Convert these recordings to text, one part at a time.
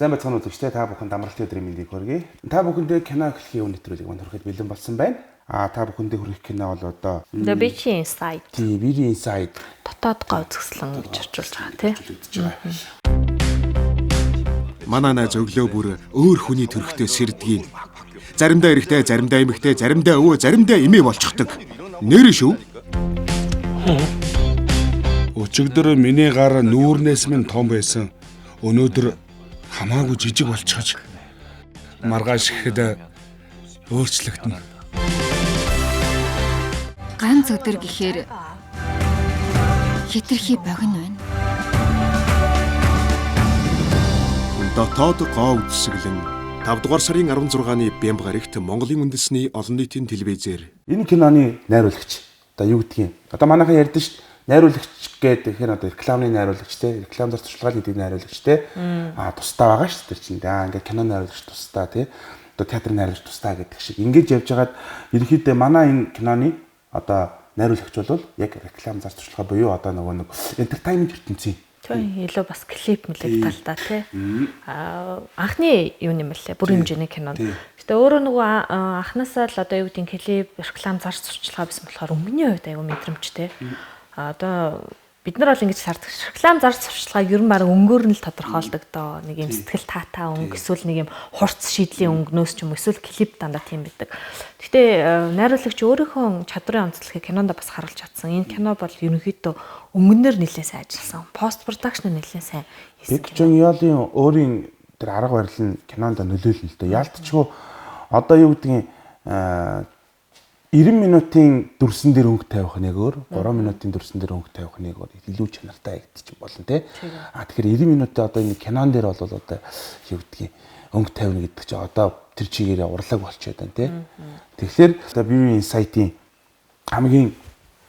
Сайн байцгаана уу үзэгчдээ, та бүхэнд амралтын өдрийн мэндийг хүргэе. Та бүхэндээ кино эхлэхийн үе нэвтрүүлгийг мань хүрэхэд бэлэн болсон байна. А та бүхэндээ хүргэх кино бол одоо The Beauty Inside. The Beauty Inside. Дотоод гоо үзэсгэлэн гэж орчуулж байгаа тий. Үзэж байгаа. Манай найз өглөө бүр өөр хүний төрхтөө сэрдгийг. Заримдаа эрэгтэй, заримдаа эмэгтэй, заримдаа өвөө, заримдаа эмээ болчихдог. Нэр шүү. Өчигдөр миний гар нүүрнээс минь том байсан. Өнөөдөр хамаагүй жижиг болчихож маргааш ихэд өөрчлөгдөнө. Ганц өдөр гэхээр хэтэрхий богино байна. Дотоод гоо үзэсгэлэн 5 дугаар сарын 16-ны Бямба гарагт Монголын үндэсний олон нийтийн телевизээр. Энэ киноны найруулагч одоо юу гэдгийг одоо манайхан ярьдэн шүү дээ. Найруулагч гэдэг тэгэхээр одоо рекламны найруулагч те, реклам зар сурталчилгаа гэдэг найруулагч те. А тусдаа байгаа шүү дээ чинь. Аа ингээд кино найруулагч тусдаа те. Одоо театрын найруулагч тусдаа гэдэг шиг. Ингээд явж хагаад ерөнхийдөө манай энэ киноны одоо найруулагч бол яг реклам зар сурталчилгаа буюу одоо нөгөө нэг entertainment ертөнцийн Тийм, илүү бас клип мэлэг талдаа тий. Аа анхны юу юм бэлээ? Бүр хэмжээний кино. Гэтэ өөрөө нөгөө анханасаа л одоо юу гэдгийг клип, реклам зар сурталчилгаа байсан болохоор өнгөний хувьд айгүй мэдрэмжтэй. Одоо бид нар бол ингэж шаарддаг. Реклам зар сурталчилгааг ер нь баг өнгөөр нь л тодорхойлдог доо. Нэг юм сэтгэл таатай өнгө, эсвэл нэг юм хурц шийдлийн өнгнөөс ч юм уу, эсвэл клип дандаа тийм байдаг. Гэтэ найруулагч өөрийнхөө чадрын онцлогийг кинонд бас харуулж чадсан. Энэ кино бол ерөнхийдөө өнгөнөөр нэлээд сайн ажилласан. Пост продакшн нэлээд сайн хийсэн. Бэг Чон Йолын өөрийн тэр арга барил нь кинонд нөлөөлнө л дээ. Яалтчгүй одоо юу гэдгийг 90 минутын дүрсэн дээр өнгө тавих нэг өөр, 3 минутын дүрсэн дээр өнгө тавих нэг өөр илүү чанартай гэдэг чинь болно те. А тэгэхээр 90 минутын одоо энэ кинон дээр бол одоо юу гэдгийг өнгө тавина гэдэг чинь одоо тэр чигээрээ урлаг болчиход байна те. Тэгэхээр одоо Beauty Inside-ийн хамгийн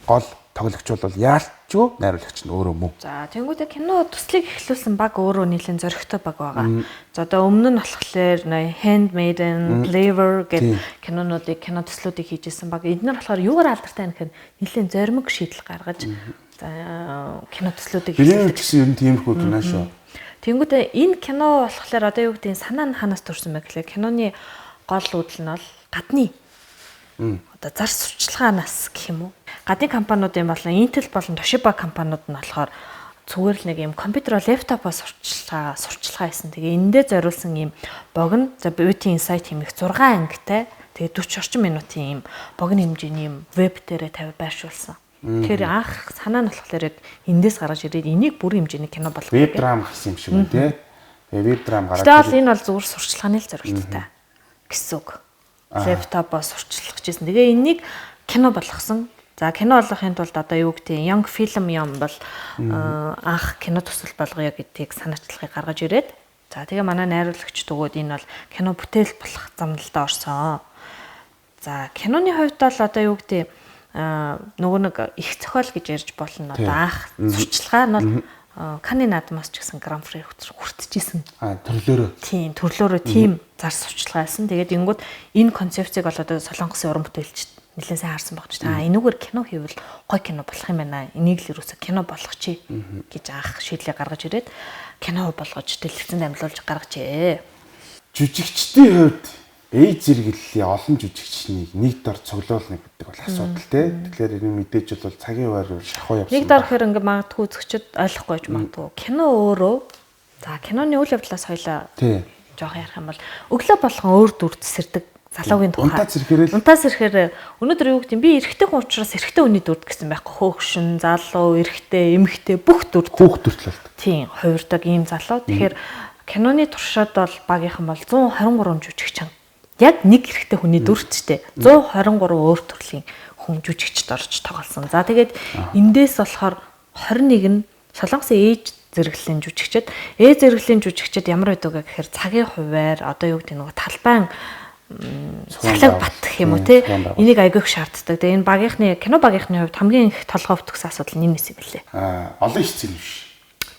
гол тоглогч бол яалтчгүй найруулагч нь өөрөө мөн. За тэнгуүдэ кино төслийг эхлүүлсэн баг өөрөө нэлээд зоригтой баг байгаа. За одоо өмнө нь болохоор Handmaiden, Flavor гэдэг кинонуудыг, кино төслүүдийг хийжсэн баг. Эднэр болохоор юугаар алдартай юм гэхээр нэлээд зоримог шийдэл гаргаж за кино төслүүдийг хийдэг. гэсэн ер нь тиймэрхүү кино шүү. Тэнгуүдэ энэ кино болохоор одоо юу гэдгийг санаа нь ханаас төрсэн бэ гэхлээр киноны гол үүдэл нь бол гадны одоо зар сурталчилгаанаас гэх юм уу. Гадны компаниудын болон Intel болон Toshiba компаниуд нь болохоор зүгээр л нэг юм компьютер, лэптопоо сурталчилгаа хийсэн. Тэгээ энэндээ зориулсан юм богино за Beauty Insight хэмээх 6 ангитай тэгээ 40 орчим минутын юм богино хэмжээний юм веб дээрээ тавь байршуулсан. Тэгэхээр анх санаа нь болохоор яг эндээс гаргаж ирээд энийг бүр хэмжээний кино болгох. Веб драм гарсан юм шиг үү те. Тэгээ веб драм гараад. Тэгвэл энэ бол зүгээр сурталчилгааны л зорилттой гэсэн үг. Лэптопоо сурталчлах гэжсэн. Тэгээ энийг кино болгосон. За кино болгохын тулд одоо юу гэдэг Young Film юм бол анх кино төсөл болгоё гэдгийг санаачлагыг гаргаж ирээд за тэгээ манай найруулагч төгөөд энэ бол кино бүтээл болох замналдаа орсон. За киноны хувьд бол одоо юу гэдэг нөгөө нэг их зохиол гэж ярьж болно. Одоо анх сурталчилгаа нь бол Каны наадмаас ч гэсэн Гран При хүртчихсэн. А төрлөөрөө. Тийм, төрлөөрөө тийм зар сурталчилгаа байсан. Тэгээд ингүүд энэ концепцийг бол одоо Солонгосын уран бүтээлч нэлээд сайн харсан баг ч. Аа энүүгээр кино хийвэл гой кино болох юм байна. Энийг л юусоо кино болгочих гэж анх шийдлээ гаргаж ирээд кино болгож дэлгэцэнд амлуулж гаргажээ. Жүжигчдийн хувьд Эй зэрэглэлийн олон жүжигчнийг нэг дор цуглуулна гэдэг бол асуудал те. Тэгэхээр энэ мэдээж бол цагийн хуваар шахуу явсан. Нэг дор гэхээр ингээ магадгүй үзэгчд ойлгохгүй ч магадгүй. Кино өөрөө за киноны үйл явдлаас хоёлаа жоох ярих юм бол өглөө болгон өөр дүрд сэрдэг залуугийн тухай. Унтаа сэрэхээр өнөөдөр юу гэдэг юм би эрэгтэй хүн учраас эрэгтэй хүний дүрд гэсэн байхгүй. Хөөгшин, залуу, эрэгтэй, эмэгтэй бүх дүрд. Хүүхд төрөл болдог. Тийм, хувирдаг ийм залуу. Тэгэхээр киноны туршаад бол багийнхан бол 123 жүжигчин. Яг нэг эрэгтэй хүний дүрчтэй 123 өөр төрлийн хүн жүжигчд орж тоглосон. За тэгээд эндээс болохоор 21 нь Солонгосын ээж зэрэглэлийн жүжигчд. Ээж зэрэглэлийн жүжигчд ямар байдаг вэ гэхээр цагийн хуваар одоо юу гэдэг нөгөө талбайн цахилгаан бат гэх юм уу те. Энийг айгүйх шаарддаг. Тэгээ энэ багийнхны кино багийнхны хувьд хамгийн их толгой өвтгсөн асуудал нь энэ хэсэг билээ. Аа олон хэсэг юм биш.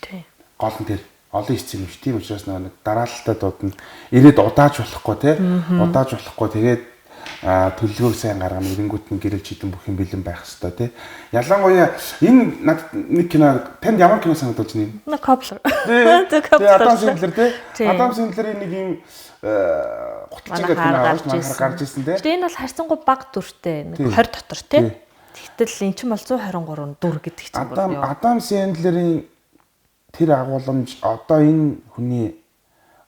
Тий. Гол нь тэр олон хэсэг юм биш. Тийм учраас нэг дараалалтай дуудана. Ирээд удааж болохгүй те. Удааж болохгүй. Тэгээд Төлөвлөгөөг сайн гаргана, эренгүүт нь гэрэл чидэн бүх юм бэлэн байх хэвээр тий. Ялангуяа энэ надад нэг кино танд ямар кино санагдуулж байна? На Коплер. Тий, Адам Сэндлер тий. Адам Сэндлерийн нэг юм гуталж байгаа кино манайхаар гарч ирсэн тий. Энэ бол харьцангуй бага дүртэй, нэг 20 дотор тий. Тэгтэл эн чинь бол 123 дүр гэдэг чинь бүр юу. Адам Сэндлерийн тэр агуулмж одоо энэ хүний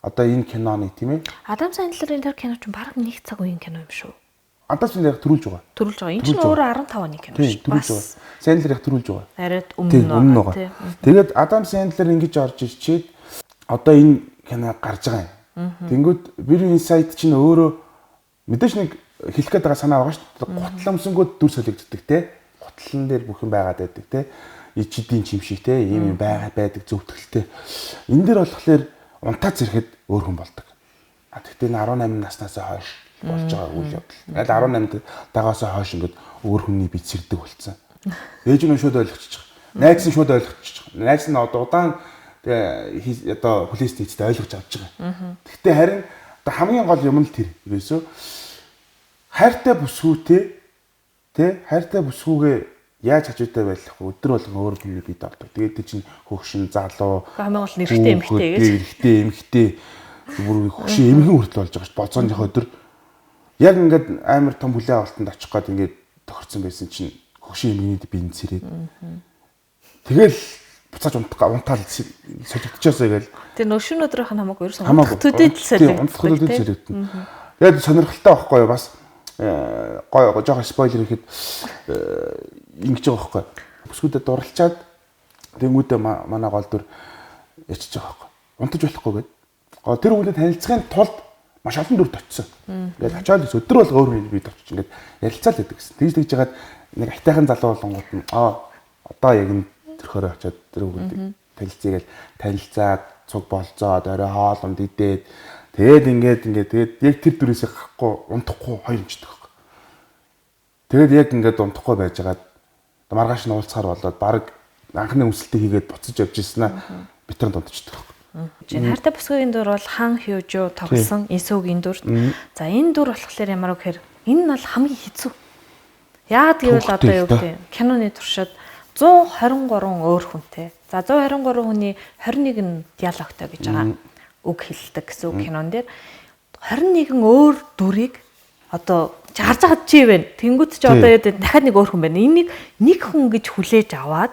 одоо энэ киноны тийм ээ. Адам Сэндлерийн тэр кино чинь бараг нэг цаг үеийн кино юм шүү. Адам Сэндлер яг төрүүлж байгаа. Төрүүлж байгаа. Энэ чинь өөрөө 15 оны кино шүү. Төрүүлж байгаа. Сэндлер яг төрүүлж байгаа. Арайд өмнө байгаа. Тэгээд Адам Сэндлер ингэж орж ирчээд одоо энэ кино гарч байгаа юм. Тэнгүүд Very Insight чинь өөрөө мэдээж нэг хэлэх гээд байгаа санаа байгаа шүү дээ. Гутлан өмсөнгүүд дүр солигддог те. Гутлан дээр бүх юм байгаад байдаг те. Ичидийн чим шиг те. Ийм юм байгаа байдаг зөвтгөлтэй. Энэ дээр болохоор унтаа зэрэхэд өөр хүн болдог. А тэгтээ энэ 18 наснаас хойш болж байгаа үйл явдал. Аль 18 дагаасаа хойш ингээд өөр хүний бие сэрдэг болсон. Ээж нь шууд ойлгочих. Найз нь шууд ойлгочих. Найз нь удаан тэгээ одоо хүлээсний эцэст ойлгож авч байгаа. Тэгтээ харин одоо хамгийн гол юм нь тэр. Ерөөсөө хайртай бүсгүүтэй тэ хайртай бүсгүүгээ яаж хажуутай байх вэ? Өдөр болгон өөр хүний бид ордог. Тэгээд тэр чинь хөгшин залуу хамгийн гол нь эрэгтэй эмэгтэй гэж. Эрэгтэй эмэгтэй бүр хөгшин эмгэн хүртэл болж байгаа шүү. Боцооных өдөр яг ингээд амар том хүлээ авалтанд очих гээд ингээд тохирцсон байсан чинь хөгшин эмгэний биенд сэрээд. Тэгэл буцааж унтаал солигдчихоосоо гээл. Тэр нөө шөнө өдрийнх нь хамаагүй ерөөсөн унтах төдийд л солигдсон. Унтах төдийд солигдсон. Тэгээд сонирхолтой байхгүй юу бас гоё жоохон спойлер ихэд ингэж байгаа байхгүй. Бүсгүүдэд дурлалчаад тэнгүүдээ манай гол дүр ячиж байгаа байхгүй. Унтаж болохгүй гээд. Гол тэр хүнээ танилцахын тулд маш олон дүрд очсон. Ингээд очиод өдөр болго өөр хүн бид очиж ингээд ярилцаал байдаг гэсэн. Тэгж тэгж жагаад нэг айтайхан залуу болонгууд нь одоо яг энэ төрхөөрөө очиод тэр хүнийг танилцъя гээл танилцаад цуг болцоод орой хоол унд идээд тэгээд ингээд ингээд тэгээд яг тэр дүрээсээ гарахгүй унтахгүй хоёр юмчдаг байхгүй. Тэгээд яг ингээд унтахгүй байжгаад маргааш нь уулзахаар болоод баг анхны өмсөлтийг хийгээд буцаж явж ирсэн аа битрэн дунтчихдаг байхгүй. Жин хайртай бүсгүйн дүр бол Хан Хёжо тоглосон Исүгийн дүр. За энэ дүр болохоор ямар вэ гэхээр энэ нь бол хамгийн хэцүү. Яагаад гэвэл одоо юу гэдэг киноны туршид 123 өөр хүнтэй. За 123 хүний 21 нь диалогтой гэж байгаа. Үг хэлдэг гэсэн үг кинон дээр 21 өөр дүрийг одоо харж байхад чи вэ? Тэнгүүт чи одоо яа дахиад нэг өөр хүн байна. Энийг нэг хүн гэж хүлээж аваад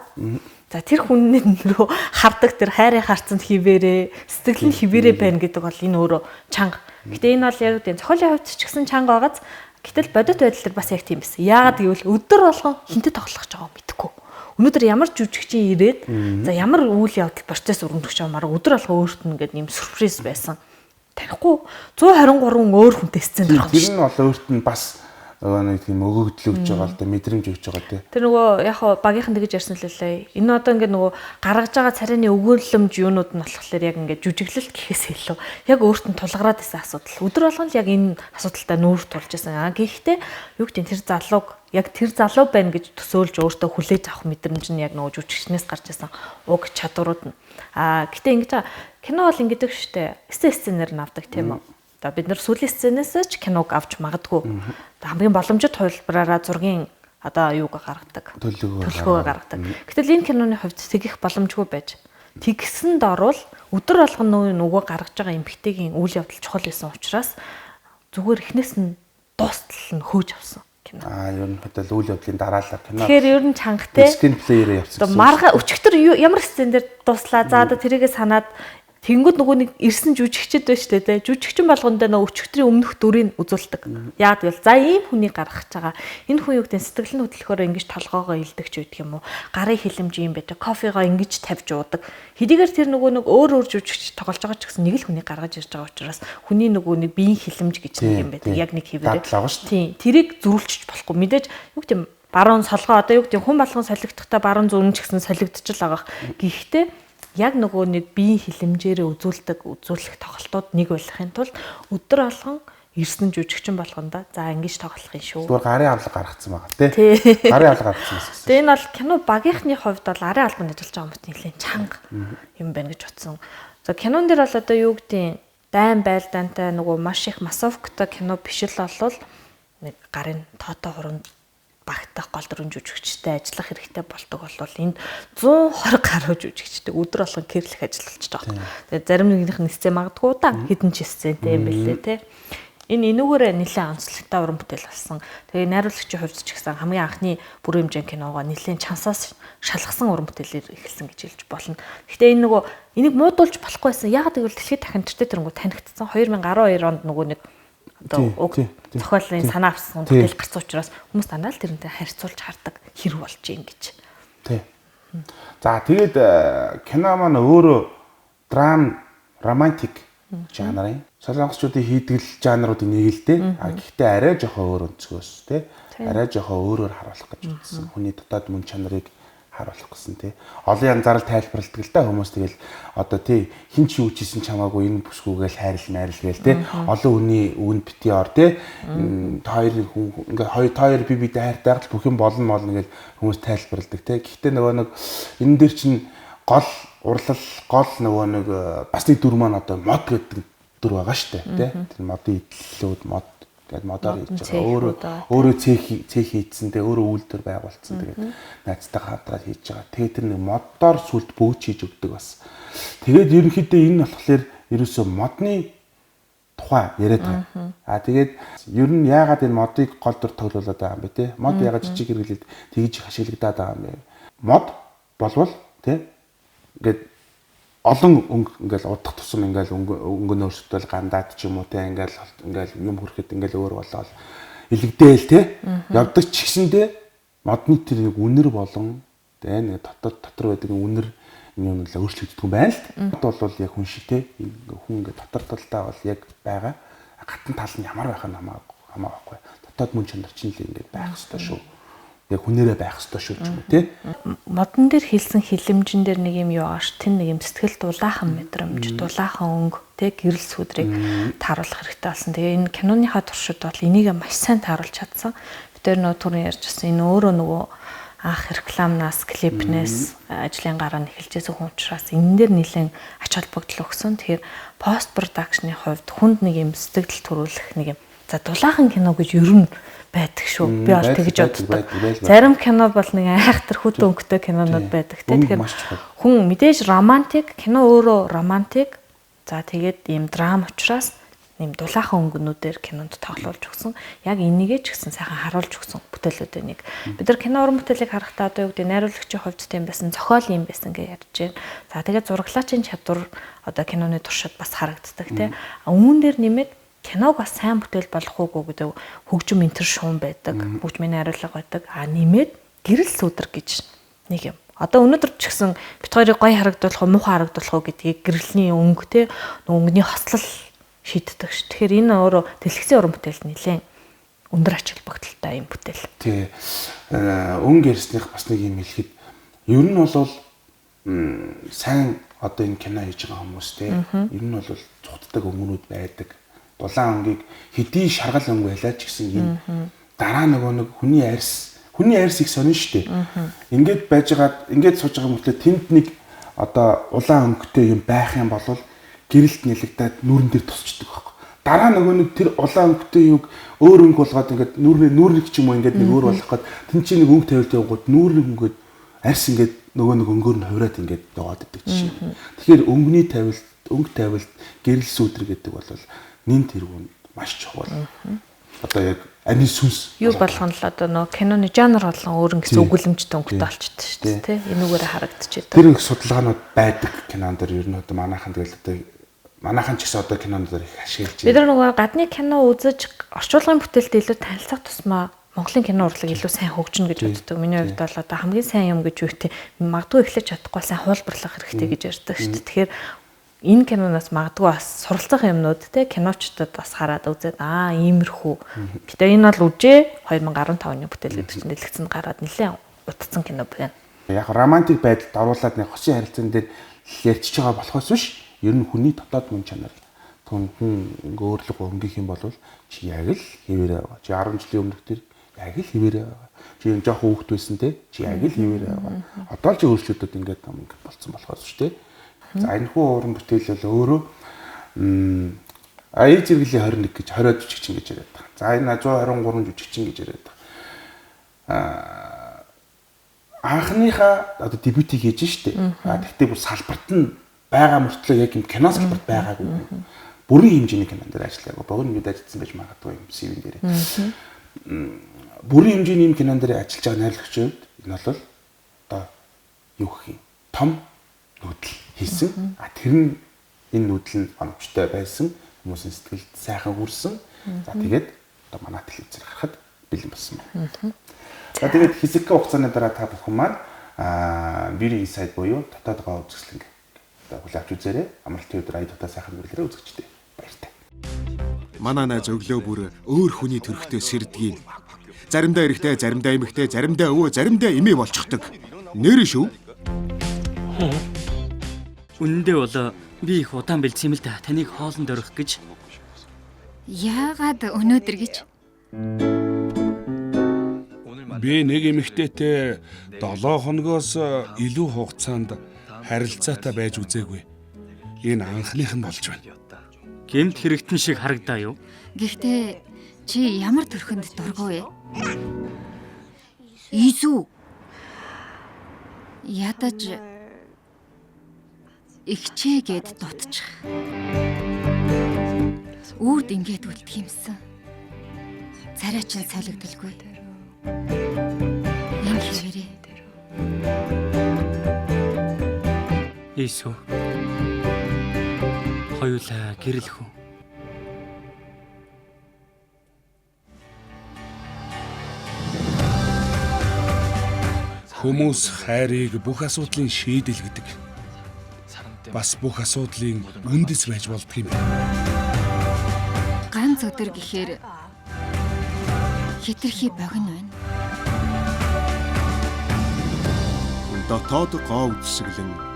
за тэр хүний рүү хардаг тэр хайрын харцанд хിവэрээ, сэтгэл нь хിവэрээ байна гэдэг бол энэ өөрөө чанга. Гэтэ энэ бол яг үгүй зохиолын хувьд ч гэсэн чанга байгааз гэтэл бодит байдал дээр бас яг тийм байсан. Яагаад гэвэл өдөр болгон хинтэ тоглох гэж байгаа мэдэхгүй. Өнөөдөр ямар жүжигчин ирээд за ямар үйл явдал процесс өрнөж байгаа маар өдөр болгон өөрт нь ингээд юм сюрприз байсан. Танихгүй 123 өөр хүнтэй сценд орох. Тэр нь бол өөрт нь бас нэг тийм өгөгдөл өгж байгаа л да, мэдрэмж өгж байгаа тий. Тэр нөгөө яг хаа багийнхан тэгэж ярьсан л лээ. Энэ одоо ингээд нөгөө гаргаж байгаа царайны өгөөлөмж юунууд нь болохоор яг ингээд жүжиглэлт гэхээс илүү яг өөрт нь тулгараад исэн асуудал. Өдөр болгон л яг энэ асуудалтай нүүр тулж исэн. Аа гэхдээ юу гэдэг тэр залууг яг тэр залуу байна гэж төсөөлж өөртөө хүлээж авах мэдрэмж нь яг нөгөө жүжигчнээс гарч исэн уг чадварууд нь. Аа гэтээ ингэж кино бол ингэдэг штэ. Сценээр нь авдаг тийм үү? Одоо бид нар сүүлийн сценээс ч киног авч магадгүй. Одоо хамгийн боломжит хувилбараараа зургийн одоо юуг гаргадаг. Төлөвлөгөө гаргадаг. Гэтэл энэ киноны хувьд тэгэх боломжгүй байж. Тэгсэнд орвол өдөр болгон нөгөө гаргаж байгаа эмгтээгийн үйл явдал чухал байсан учраас зүгээр эхнээс нь дуустал нь хөөж авсан кино. Аа ер нь хөтөл үйл явдлын дараалал кино. Тэгэхээр ер нь чангатай. Скрин плеерээ явсан. Одоо марга өчигдөр ямар сцен дээр дуслаа. За одоо тэрийгэ санаад тэнгүүд нөгөө нэг ирсэн жүжигчд байна шүү дээ. Жүжигчин болгондоо нөгөө өчигдрийн өмнөх дүрийг үзүүлдэг. Яагаад гэвэл за ийм хүнийг гаргах гэж байгаа. Энэ хүн юу гэдэг сэтгэл нь хөдлөхөөр ингэж толгоогоо илдэг ч байдаг юм уу? Гарын хилэмж ийм байдаг. Кофегоо ингэж тавьж уудаг. Хэдийгээр тэр нөгөө нэг өөр өөр жүжигч тоглож байгаа ч гэсэн нэг л хүнийг гаргаж ирж байгаа учраас хүний нөгөө нэг биеийн хилэмж гэж нэг юм байдаг. Яг нэг хэвээрээ. Тийм. Тэрийг зөрүүлчих болохгүй. Мэдээж юу гэдэг баруун солгоо одоо юу гэдэг хүн болгон солигдохдоо баруун зүүн ч гэсэн солигдчих л байгаа. Гэхдээ яг нөгөө нэг биеийн хилэмжээрээ үзүүлдэг үзүүлэх тоглолтууд нэг байхын тулд өдөр болгон ирсэн жүжигчин болгондоо за ингэж тоглох юм шүү. Зүгээр гарын авлага гаргацсан байгаа тий. Гарын авлага гаргацсан гэсэн. Тэгээ энэ бол кино багийнхны хувьд бол арын албанд ажиллаж байгаа хүмүүст нэлээд чанга юм байна гэж бодсон. За кинон дээр бол одоо юу гэдгийг дайн байлдаантай нөгөө маш их массовктой кино биш л болвол нэг гарын тоотой хуруунд багтах гол дүрэн жүжигчтэй ажиллах хэрэгтэй болдог бол энд 120 гаруй жүжигчтэй өдөр болгон гэрлэх ажиллаж байгаа. Тэгээд зарим нэгнийх нь сцен магадгүй да хэдэн ч сцентэй юм бэлээ те. Энэ энүүгээр нэлээд онцлогтой уран бүтээл болсон. Тэгээ найруулагчийн хувьд ч гэсэн хамгийн анхны бүрэн хэмжээний киногоо нэлээд чансаас шалгасан уран бүтээлээр эхэлсэн гэж хэлж болно. Гэхдээ энэ нөгөө энийг муудуулж болохгүй байсан. Яг гэвэл дэлхийд дахин тэртээ тэрнгүү танигдсан 2012 онд нөгөө нэг одоо уг зохиолын санаа авсан бүтээл гарсан учраас хүмүүс дандаа л тэрнтэй харьцуулж хардаг хэрэг болж гин гэж. Тий. За тэгээд кино маань өөрөө драм, романтик жанрын солонгосчуудын хийдгэл жанруудын нэг л дээ. А гэхдээ арай жоохон өөр өнцгөөс тий. Арай жоохон өөрөөр харуулах гэж үзсэн. Хүний дотоод мөн чанарыг харуулах гэсэн тий. Олон янзаар л тайлбарладаг л да хүмүүс тэгэл одоо тий хин ч юу ч хийсэн ч хамаагүй энэ бүсгүйгээл хайрл майрл гээл тий. Олон хүний үгэнд бити ор тий. Та хоёр хүн ингээ хоёр та хоёр би бидээ хайртай л бүх юм болно молно гэл хүмүүс тайлбарладаг тий. Гэхдээ нөгөө нэг энэ дээр чинь гол урлал гол нөгөө нэг бас нэг дүр маань одоо мод гэдэг дүр байгаа штэ тий. Тэр модын идлэлүүд мод гээд модоор хийж байгаа. Өөрөө цех хийцэн тэгээ өөрөө үйлдвэр байгуулсан тэгээд найзтайгаа хамтраад хийж байгаа. Тэгээд тэр нэг модоор сүлд бөөч хийж өгдөг бас. Тэгээд ерөнхийдөө энэ болохоор ерөөсөө модны тухай яриад байгаа. Аа тэгээд ер нь яагаад энэ модыг гол дүр тоглуулад байгаа юм бэ те? Мод яагаад жижиг хэрэглээд тэгж их ашиглагдаад байгаа юм бэ? Мод болвол те ингээд олон өнгө ингээл удах тусам ингээл өнгө нь өөрчлөлтөл гандаад ч юм уу те ингээл ингээл юм хүрэхэд ингээл өөр болоод илэгдээл те явдаг ч гэсэндээ модны тэр нэг үнэр болон те нэг дотор байдаг үнэр юм л өөрчлөгддөг юм байна л. Мод бол яг хүн шиг те хүн ингээ дотор талдаа бол яг байгаа. Гадна тал нь ямар байх нь хамаагүй. Дотоод мөн чанар чинь л ингээд байх ёстой шүү. Яг хүнээрээ байх ёстой шүү ч юм уу тий. Модон дээр хэлсэн хилэмжэн дээр нэг юм юу ааш тэн нэг юм сэтгэл дулаахан мэдрэмж, дулаахан өнгө тий гэрэл сүдрийг тааруулах хэрэгтэй болсон. Тэгээ энэ киноныхаа туршид бол энийг маш сайн тааруулж чадсан. Бид тэр нөө түрүүн ярьжсэн энэ өөрөө нөгөө анх рекламнаас, клипнээс ажлын гараа нь эхэлжсэн хүн учраас энэ дээр нэлээд ач холбогдол өгсөн. Тэгэхээр пост продакшны хувьд хүнд нэг юм сэтгэл төрүүлэх нэг юм. За дулаахан кино гэж ер нь байдаг шүү. Би бол тэгж боддог. Зарим кино бол нэг айхтар хүтэн өнгөтэй кинонууд байдаг те. Тэгэхээр хүн мэдээж романтик, кино өөрөө романтик. За тэгээд ийм драм учраас нэм дулаахан өнгөнүүдээр кинонд тоглуулж өгсөн. Яг энийгээ ч гэсэн сайхан харуулж өгсөн бүтээлүүдээ нэг. Бид нар кино уран бүтээлийг харахтаа одоо юу гэдэг найруулагчийн хувьд тийм байсан, зохиол юм байсан гэж ярьж байна. За тэгээд зураглаачийн чадвар одоо киноны туршид бас харагддаг те. Үүн дээр нэмээд киног бас сайн бүтээл болох уугүй гэдэг хөгжим энтер шуум байдаг, хөгжмийн найруулга байдаг. А нэмээд гэрэл сүдэр гэж нэг юм. Одоо өнөөдөр ч гэсэн бит хоёрыг гоё харагдуулах уу, муухай харагдуулах уу гэдгийг гэрэлний өнгө те, өнгөний хослол шийддэг ш. Тэгэхээр энэ өөрөө дэлгэцийн уран бүтээл нэлээд өндөр ач холбогдолтой юм бүтээл. Тий. Өнгө ярьсных бас нэг юм хэлэхэд ер нь бол сайн одоо энэ кино хийж байгаа хүмүүс те ер нь бол цухтдаг өнгөнүүд байдаг. Дулаан өнгийг хэдий шаргал өнгө байлаа ч гэсэн энэ дараа нөгөө нэг хүний арьс их сонин штэ. Ингээд байжгаад ингээд сууж байгаа мөртлөө тэнд нэг одоо улаан өнгөтэй юм байх юм бол гэрэлт нэлэгдээд нүүрэн дээр тусчдаг байхгүй. Дараа нөгөө нэг тэр улаан өнгөтэй юг өөр өнгө болгоод ингээд нүүрник ч юм уу ингээд нэг өөр болгох гээд тэн чинь нэг өнгө тавилт явгууд нүүрник өнгөд арьс ингээд нөгөө нэг өнгөөр нь хувраад ингээд яваад идэг жишээ. Тэгэхээр өнгөний тавилт, өнгө тавилт, гэрэл сүдрэг гэдэг бол нэн тэргүүн маш чухал. Одоо яг амийн сүнс юу болгоно л одоо нөгөө киноны жанр болон өөр ингэсэн өгүүлэмжтэй өнгөтэй болчихдээ шүү дээ тий. Энүүгээрээ харагдчихэв. Тэр их судалгаанууд байдаг кинон дээр ер нь одоо манайхан тэгэл одоо манайхан ч гэсэн одоо кинонд дээр их ашиглаж байна. Бид нар нөгөө гадны кино үзэж орчуулгын бүтээлд илүү танилцах тусмаа Монголын кино урлаг илүү сайн хөгжинэ гэж боддог. Миний хувьд бол одоо хамгийн сайн юм гэж юу те магадгүй эхлэж чадахгүй сайн хуулбарлах хэрэгтэй гэж ярьдаг шүү дээ. Тэгэхээр энэ киноноос магадгүй бас суралцах юмнууд те киночдод бас хараад үзээд аа иймэрхүү. Гэтэ энэ бол үжээ 2015 оны бүтээл гэдэг чинь дэлгэцэнд гараад нэлээд утцсан кино байна. Яг романтик байдалд оруулаад нэг хосын харилцаан дээр ярьчихж байгаа болохоос биш ер нь хүний дотоод мөн чанар хүн ингээ өөрлөг өнгөх юм бол чи яг л хэвээрээ байгаа. Чи 10 жилийн өмнөх тэр яг л хэвээрээ байгаа. Чи энэ жоох хүүхэд байсан те чи яг л хэвээрээ байгаа. Одоо л чи өөрчлөлтүүд ингээд юм ингээд болцсон болохоос биш те. За энэ хүү уран бүтээл бол өөрөө А И зэрэглэлийн 21 гэж 20 жүжигчин гэж яриад байгаа. За энэ 123 жүжигчин гэж яриад байгаа. Анхныхаа одоо дебютийг хийж штэ. А тэгтээ бүр салбарт нь байгаа мөртлөө яг юм кино салбарт байгаагүй. Бүрийн хэмжээний кинон дээр ажиллаагүй. Богино хэмжээнд ажилласан байж магадгүй юм CV-н дээр. Бүрийн хэмжээний юм кинон дээр ажиллаж байгаа найрлагчийн хувьд энэ бол одоо юу гэх юм том нүүдэл хийсэн. А тэр нь энэ нүүдэл нь оновчтой байсан. Хүмүүсийн сэтгэлд сайхан хүрсэн. За тэгээд одоо манай телевизээр гарахад бэлэн болсон байна. За тэгээд хэсэгхэн хугацааны дараа та бүхэн маань Beauty Inside буюу дотоод гоо үзэсгэлэнг одоо хүлээн авч үзээрэй. Амралтын өдөр ая дотоод сайхан мэрлэрээ үзэгчдээ. Баяртай. Манай найз өглөө бүр өөр хүний төрхтөө сэрдгийг. Заримдаа эрэгтэй, заримдаа эмэгтэй, заримдаа өвөө, заримдаа эмээ болчихдог. Нэрээ шүү. Үнэндээ бол би их удаан бэлдсэн юм л да. Таныг хоолнд орох гэж. Яагаад өнөөдөр гэж? Би нэг эмэгтэйтэй 7 хоногоос илүү хугацаанд харилцаатай байж үзээгүй. Энэ анхных нь болж байна. Гэмт хэрэгтэн шиг харагдаа юу? Гэхдээ чи ямар төрхөнд дургүй вэ? Изүү. Ядаж ихчээгээд дутчих. Үрд ингээд үлдэх юмсан. Царай чинь солигдолгүй. Энэ хэвээрээ. Иесүү. Хоёулаа гэрэлхүү. Хүмүүс хайрыг бүх асуудлын шийдэл гэдэг. Бас бүх асуудлын үндэс байж болдго юм. Ганц өдөр гэхээр хэтэрхий богино байна. Дотоод гоо үзэсгэлэн